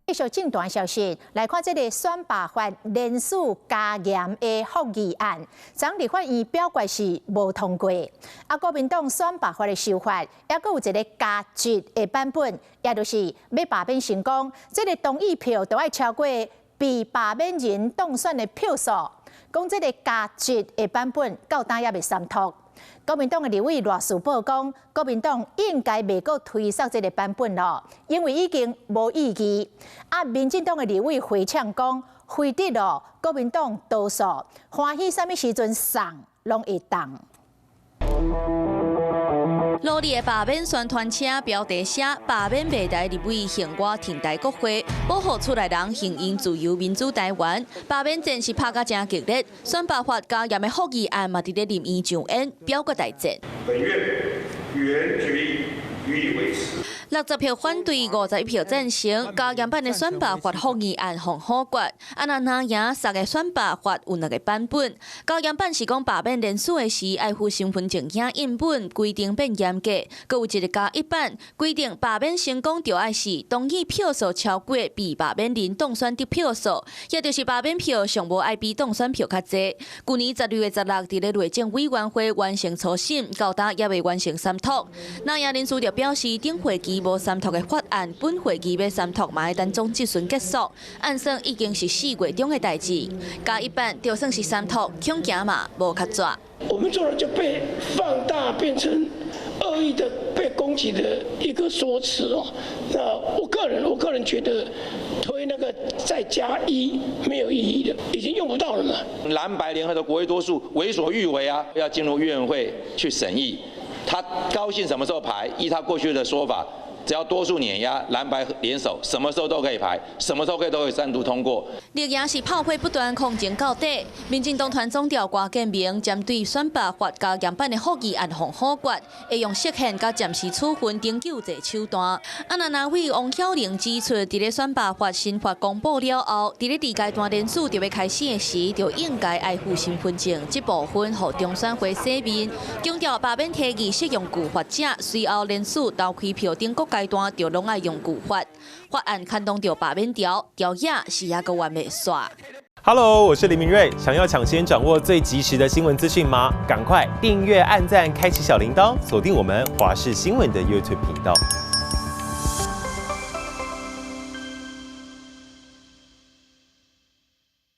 繼續政壇消息，來看這個選罷法連署加嚴的覆議案，昨立法院表決是無通過。啊，國民黨選罷法的修法，猶閣有一個加一的版本，也就是欲罷免成功，這個同意票都愛超過被罷免人當選的票數。講這個加一的版本到今猶未三讀。國民黨的立委賴士葆講，國民黨應該袂閣推捒這個版本囉，因為已經無意義。啊，民進黨的立委回嗆講，非得囉，國民黨多數歡喜啥物時陣送，攏會當。羅麗的罷免宣傳車標題寫罷免袂台立委向我挺台國會，保護厝內人行用自由民主台灣。罷免戰是拍甲誠激烈，選罷法加嚴的覆議案嘛佇咧立院上演表決大戰。本院原決議予以維持。60票反對，51票贊成，加嚴版的選罷法覆議案予否決。啊，若藍營捒的選罷法有兩個版本，加嚴版是講罷免連署的時愛附身份證影印本，規定變嚴格。閣有一個加一版，規定罷免成功就愛是同意票數超過被罷免人當選得票數，也就是罷免票上無愛比當選票較濟。舊年12月16佇咧內政委員會完成初審，到今猶未完成三讀。藍營人士就表示，頂會期無三讀的法案，本會期欲三讀嘛愛等總質詢結束，按算已經是4月中的代誌。加一版就算是三讀，恐驚嘛無較紙。我們做了就被放大變成惡意的被攻擊的一個說辭哦。那我個人覺得推那個再加一沒有意義的，已經用不到了嘛。藍白聯合的國會多數為所欲為啊，要進入院會去審議，他高興什麼時候排？依他過去的說法，只要多數碾壓，藍白聯手，什麼時候都可以排，什麼時候可以都可以三讀通過。綠營是炮火不斷，抗爭到底。民進黨團總召郭建明針對選罷法加嚴版的覆議案予否決，會用釋憲佮暫時處分等救濟手段。啊，若藍委王曉玲指出，佇咧選罷法新法公布了後，佇咧二階段連署就欲開始的時，就應該愛附身份證，這部分予中選會洗面，強調罷免提議適用舊法者，隨後連署投開票等各階段就攏愛用舊法。法案牽動著罷免潮，朝野是猶閣猶未煞。 Hello，我是林明瑞。想要搶先掌握最及時的新聞資訊嗎？趕快訂閱、按讚、開啟小鈴鐺，鎖定我們華視新聞的 YouTube 頻道。